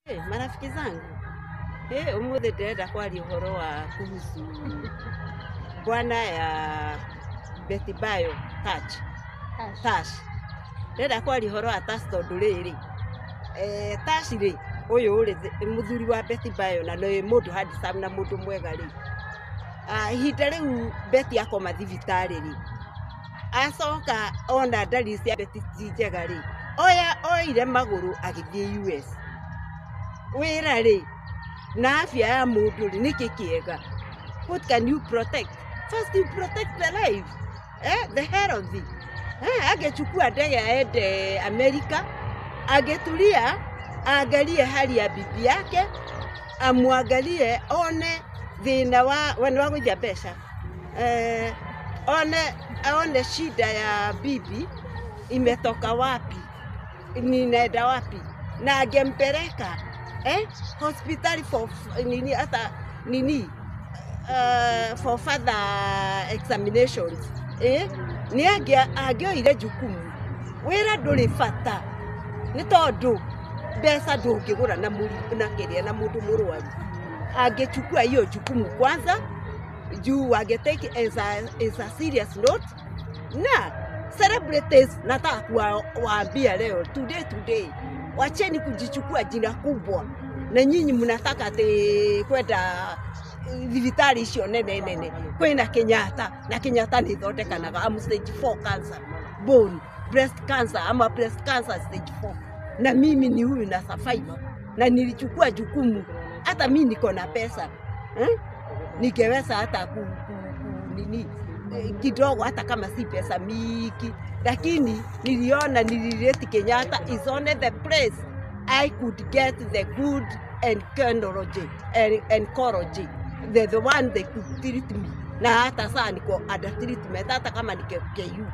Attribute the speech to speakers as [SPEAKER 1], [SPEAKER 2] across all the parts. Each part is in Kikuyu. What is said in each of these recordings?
[SPEAKER 1] Hey, marafiki zangu, hey, umuthi ndĩrenda kwaria ũhoro wa kuhusu bwana ya Betty Bayo Touch. Tash. Ndĩrenda kwaria ũhoro wa Tash tondũ rĩrĩ, Tash rĩ, ũyũ rĩ, mũthuri wa Betty Bayo na nĩ mũndũ handsome na mũndũ mwega rĩ, ihinda rĩu Betty akoma thibitarĩ rĩ, acoka ona ndariri cia Betty ti njega rĩ, oya oire magũrũ agĩthiĩ US. Wĩra rĩ, na afya ya mũndũ rĩ, nĩkĩ kĩega? What can you protect? First you protect the life, the health. Angechukua ndege aende Amerika, angetulia, aangalie hali ya bibi yake, amwangalie one thĩna wa we nĩ wa gũithia mbeca, one shida ya bibi imetoka wapi, ninaenda wapi, na angempeleka hospitali for nini, hata nini, for further examinations, nĩ angĩoire jukumu. Wĩra ndũrĩ bata nĩ tondũ mbeca ndũngĩgũra na mũrimũ na kĩrĩa na mũndũ mũrwaru. Angechukua hiyo jukumu kwanza, juu angetake as a serious note. Na celebrities, nataka kuwaambia leo, today today, wacheni kujichukua jina kubwa na nyinyi mnataka ati kwenda thibitarĩ icio nene nene. Kwĩna Kenyatta, na Kenyatta nĩ ithondekanaga. Am stage 4 cancer, bone breast cancer, ama breast cancer stage 4, na mimi ni huyu na survive na nilichukua jukumu. Hata mi niko na pesa, Ningeweza hata ku nini, kidogo, hata kama si pesa mingi, lakini niliona nilirate Kenyatta is only the place I could get the good oncology and oncology, the one they could treat me. Na hata saa niko under treatment, hata kama niko KU.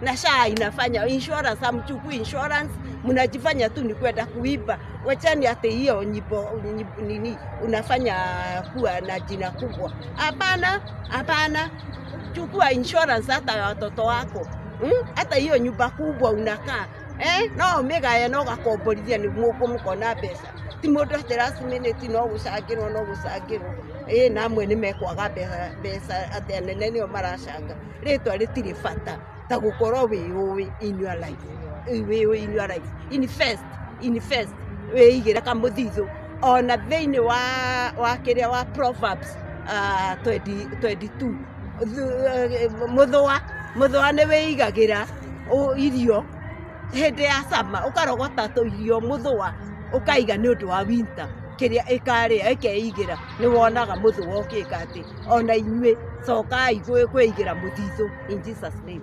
[SPEAKER 1] Na SHA inafanya insurance, hamchukui insurance, mnajifanya tu ni kwenda kuiba. Wachani ati hiyo nyimbo nini unafanya kuwa na jina kubwa. Hapana, hapana. Chukua insurance hata ya watoto wako. Hata hiyo nyumba kubwa unakaa, no mĩgaye no gakomborithia nĩguo mũkona mbeca. Ti mũndũ atĩ last minute no gũcangĩrwo, no gũcangĩrwo, ĩ na amwe nĩ mekwaga mbeca mbeca, atĩ anene nĩo maracanga. Rĩtwa rĩtirĩ bata ta gũkorwo wĩyũĩ in your life, wĩyũĩ in your life. Invest, invest, wĩigĩre kamũthithũ. Ona thĩinĩ wa kĩrĩa wa Proverbs 20, 22, mũthũa nĩ wĩigagĩra irio hĩndĩ ya sama, ũkarogota tũirio mũthũa ũkaiga nĩ ũndũ wa winter, kĩrĩa ĩkarĩa ĩkeigĩra. Nĩ wonaga mũthũa ũkĩka atĩ ona inyuĩ cokai kwĩigĩra mũthithũ in Jesus name.